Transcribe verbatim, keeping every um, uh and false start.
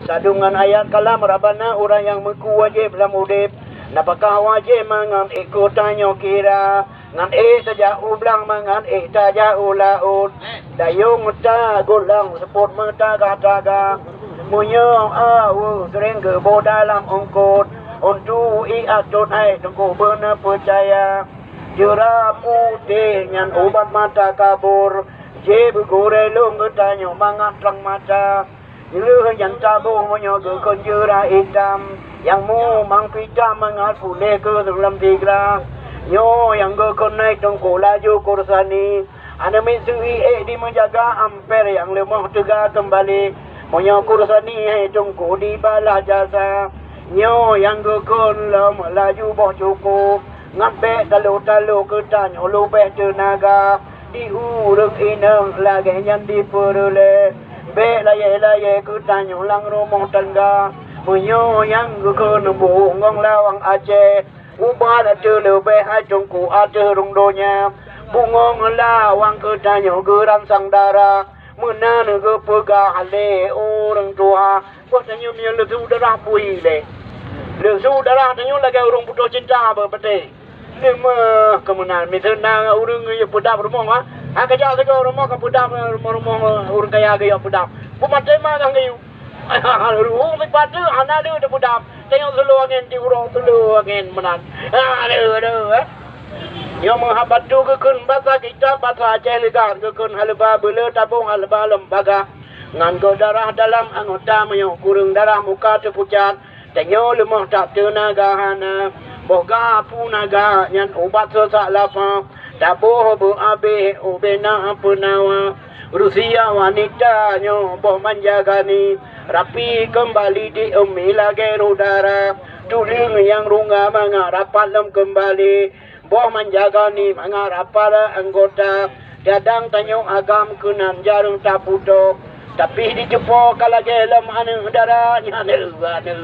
Sadum ngon ayat kalam Rabbana ureuëng nyang meuku wajéb lam udeb. Napakah wajéb mangat ék keu tanyoe kira, ngon ék tajak u blang mangat ék tajak u laôt. Dayong ta golang seupôt meutaga-taga. Meunyoe aweueng seuréng geuboh dalam eungkôt, untuk ié atot hai teungku beuna peucaya. Jeura putéh nyan ubat mata kabur, jih beugurée lôn geutanyoe mangat trang mata. Lheueh nyan taboh meunyoe geukheun jeura itam, nyang mu mang pita mangat puléh keu lam tigra. Nyoe nyang geukheun hai teungku laju kursani. Aneuk miet seuhi ék dimeujaga amper nyang leumoh teuga keumbali. Meunyoe kursani hai teungku dibalah jasa. Nyoe nyang geukheun lom laju boh cuku. Ngat bék talo-talo keu tanyoe leubeh teunaga. Di ureuëng inong lagée nyan dipeureulée. Bék layée-layée keu tanyoe lam rumoh tangga. Meunyoe nyang geukheun buong ngon lawang Aceh, ubat ateueh leubeh hai teungku ateueh rhueng donya. Bungong lawang keu tanyoe geuransang dara. Meunan geupeugah lé ureuëng tuha. Boh tanyoe meunyoe leusu darah bui lé. Leusu darah tanyoe lagée ureuëng putôh cinta beupeuteh. Leumah keumeunan miseue na ureuëng yue peudap rumoh ha. Ha kajak sigoe rumoh ka peudap rumoh-rumoh ureuëng kaya geuyue peudap. Peumaté ma kah geuyue. Ruhueng sipatu hana lé teupeudam. Tengok seuleu angén di uroe seuleu angén meunan. Aduh, aduh, eh. Nyoe meuhaba tu geukheun basa kitab basa Aceh leugat geukheun haleuba beuleu tabong haleuba lembaga. Ngon geuh darah dalam anggota meunyoe kureueng darah muka teupucat. Tanyoe leumoh that teunaga hana. Boh gapu naga nyan ubat seusak lapa. Taboh beuabéh ubena peunawa. Rusia wanita nyoe boh manja gani. Rapi keumbali di umi lagée udara. Tuleueng nyang runga mangat rapat lom keumbali. Boh manja gani mangat rapat anggota. Dadang tanyoe agam keunan jareueng taputôh. Tapi dicupo ka lagée lom aneuëk dara nyan. Aduh, aduh.